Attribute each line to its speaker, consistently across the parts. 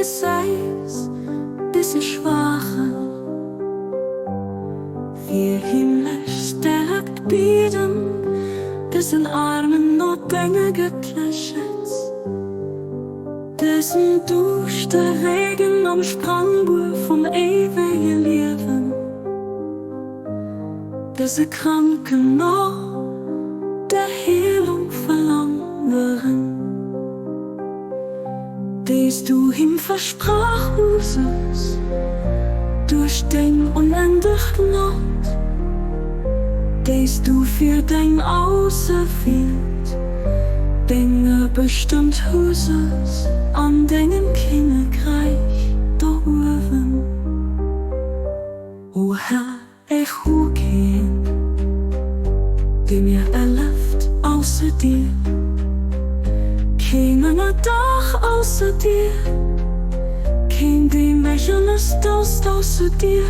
Speaker 1: Gesäis dëse Schwaachen fir himmlesch Stäerkt bieden, dësen Aarmen no denger gëttlecher Schëtz, dësen Duuschteregen am Sprangbuer vum éiwege Liewen, dëse Kranken no der Heelung verlangeren. Déis du him versprach hues, duerch deng onendeg Gnod, déis du fir deng auserwielt Dénger bestëmmt hues an dengem Kinnekräich do uewen. O Här, Ech hu keen, dee mir hëlleft, ausser dir, Keen Ënnerdach ausser dir, Keen, dee mech ënnerstëtzt, ausser dir.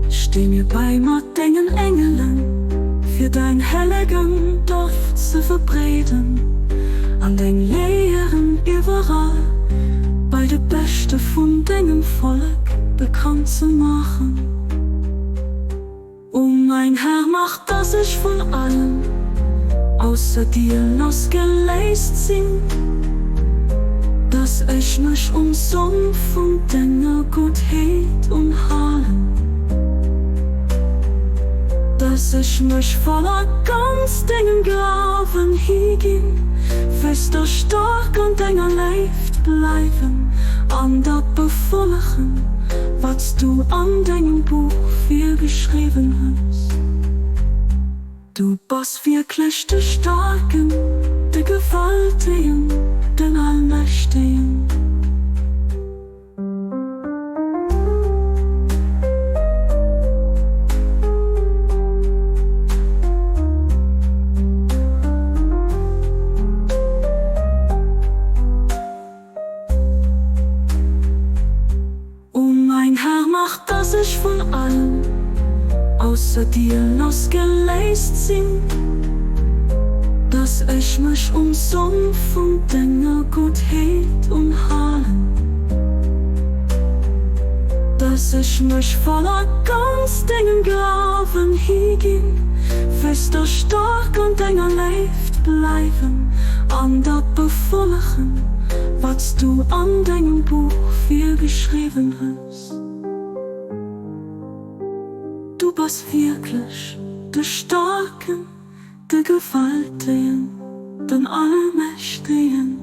Speaker 1: Stee mir bäi mat dengen Engelen, Fir däin hellegen Doft ze verbreeden An deng Léieren iwwerall bei de Beschte vun dengem Vollek bekannt ze maachen. O mäin Här, mach, dass ech vun allem ausser dir lassgeléist sinn, dass ech mech um Som vun denger Guttheet unhalen, dass ech mech voll a ganz dengem Glawen higinn, fest a staark an denger Léift bleiwen an dat befollegen, wat s du an dengem Buch virgeschriwwen hues. Du bass wierklech de Staarken, de Gewaltegen, den Allmächtegen. O mäin Här, mach, dass ech vun allem ausser dir lassgeléist sinn, dass ech mech um Som vun denger Guttheet unhalen, dass ech mech voll a ganz dengem Glawen higinn, fest a staark an denger Léift bleiwen an dat befollegen, wat s du an dengem Buch virgeschriwwen hues. Du bass wierklech de Staarken, de Gewaltegen, den Allmächtegen.